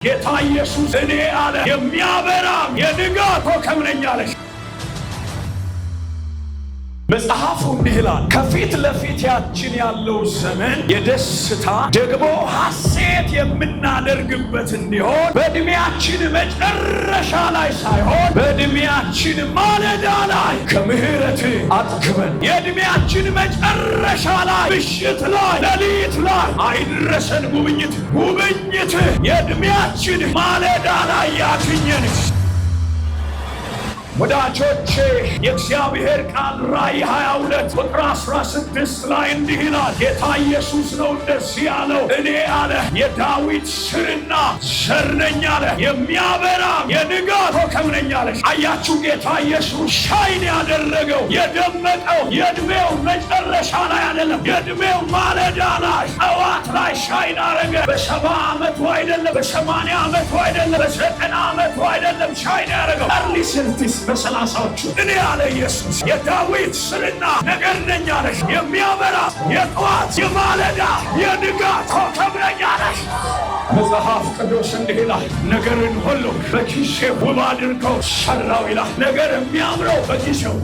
ጌታ ኢየሱስ እኔ አለ የሚያበራም የንጋት ኮከብ ነኝ አለሽ። መጽሐፉ እንዲህ ይላል፣ ከፊት ለፊታችን ያለው ዘመን የደስታ ደግሞ ሐሴት የምናደርግበት እንዲሆን በዕድሜያችን መጨረሻ ላይ ሳይሆን በዕድሜያችን ማለዳ ላይ ከምሕረት አጥግበን። የዕድሜያችን መጨረሻ ላይ፣ ምሽት ላይ፣ ሌሊት ላይ አይድረሰን ጉብኝት። ጉብኝት የዕድሜያችን ማለዳ ላይ ያግኘን። ወዳጆቼ፣ የእግዚአብሔር ቃል ራእይ 22 ቁጥር 16 ላይ እንዲህ ይላል። ጌታ ኢየሱስ ነው እንደዚህ ያለው። እኔ አለ የዳዊት ስርና ዘር ነኝ አለ፣ የሚያበራ የንጋት ኮከብ ነኝ አለ። አያችሁ፣ ጌታ ኢየሱስ shine ያደረገው፣ የደመቀው የዕድሜው መጨረሻ ላይ አይደለም፣ የዕድሜው ማለዳ ላይ፣ ጠዋት ላይ shine አረገ። በ70 ዓመቱ አይደለም፣ በ80 ዓመቱ አይደለም፣ በ90 ዓመቱ አይደለም shine ያደረገው፣ early 30s፣ በ30ዎቹ። እኔ አለ ኢየሱስ የዳዊት ስርና ነገር ነኝ አለሽ። የሚያበራ የጠዋት የማለዳ የንጋት ኮከብ ነኝ አለሽ። መጽሐፍ ቅዱስ እንዲህ ይላል፣ ነገርን ሁሉ በጊዜው ውብ አድርገው ሰራው ይላል። ነገር የሚያምረው በጊዜው